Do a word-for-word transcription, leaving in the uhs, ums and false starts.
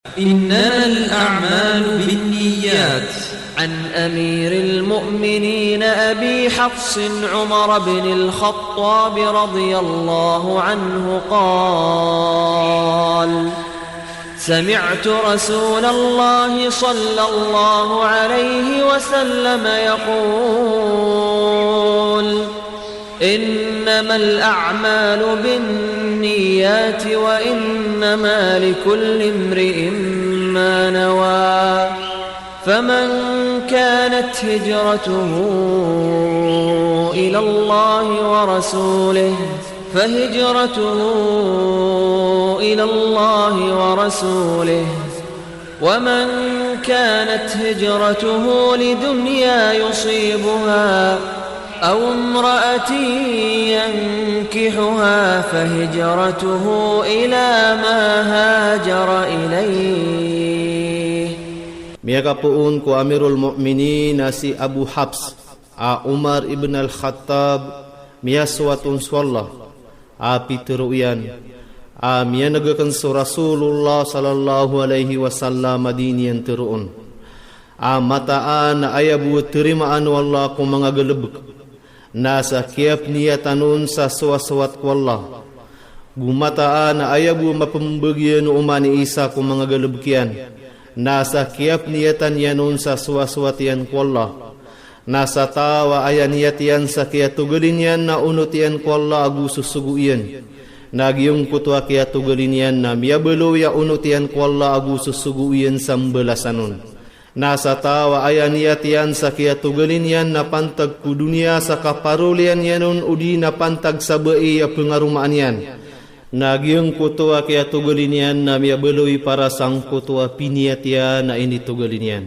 إنما الأعمال بالنيات. عن أمير المؤمنين أبي حفص عمر بن الخطاب رضي الله عنه قال: سمعت رسول الله صلى الله عليه وسلم يقول: إنما الأعمال بالنيات وإنما لكل امرئ ما نوى، فمن كانت هجرته إلى الله ورسوله فهجرته إلى الله ورسوله، ومن كانت هجرته لدنيا يصيبها أو امرأة ينكحها فهجرته إلى ما هاجر إليه. Miyakapoon ko Amirul Mu'minin a si Abu Hafs a Umar ibn al-Khattab, miyasoat on so Allah a pitero iyan a miyaneg aken so Rasulullah sallallahu alaihi wasallam a di niyan teroon a mataan a aya bo a tarimaan o Allah ko manga galebek na sa kiyapniyatan on sa sowasowat ko Allah, go mataan a aya bo a mapembagian o oman i isa ko manga galebek iyan na sa kiyapniyatan iyan on sa sowasowat iyan ko Allah. Na sa taw a aya niyat iyan sa kiyatogalin iyan na onot iyan ko Allah ago sosogo iyan, na giyangkoto a kiyatogalin iyan na miyabaloy a onot iyan ko Allah ago sosogo iyan sa mbalasan on. Na sa taw a aya niyat iyan sa kiyatogalin iyan na pantag ko doniya sa kaparoliyan iyan on odi na pantag sa bai a pengaromaan iyan, na giyangkoto a kiyatogalin iyan na miyabaloy para sangkoto a piniyat iyan a initogalin iyan.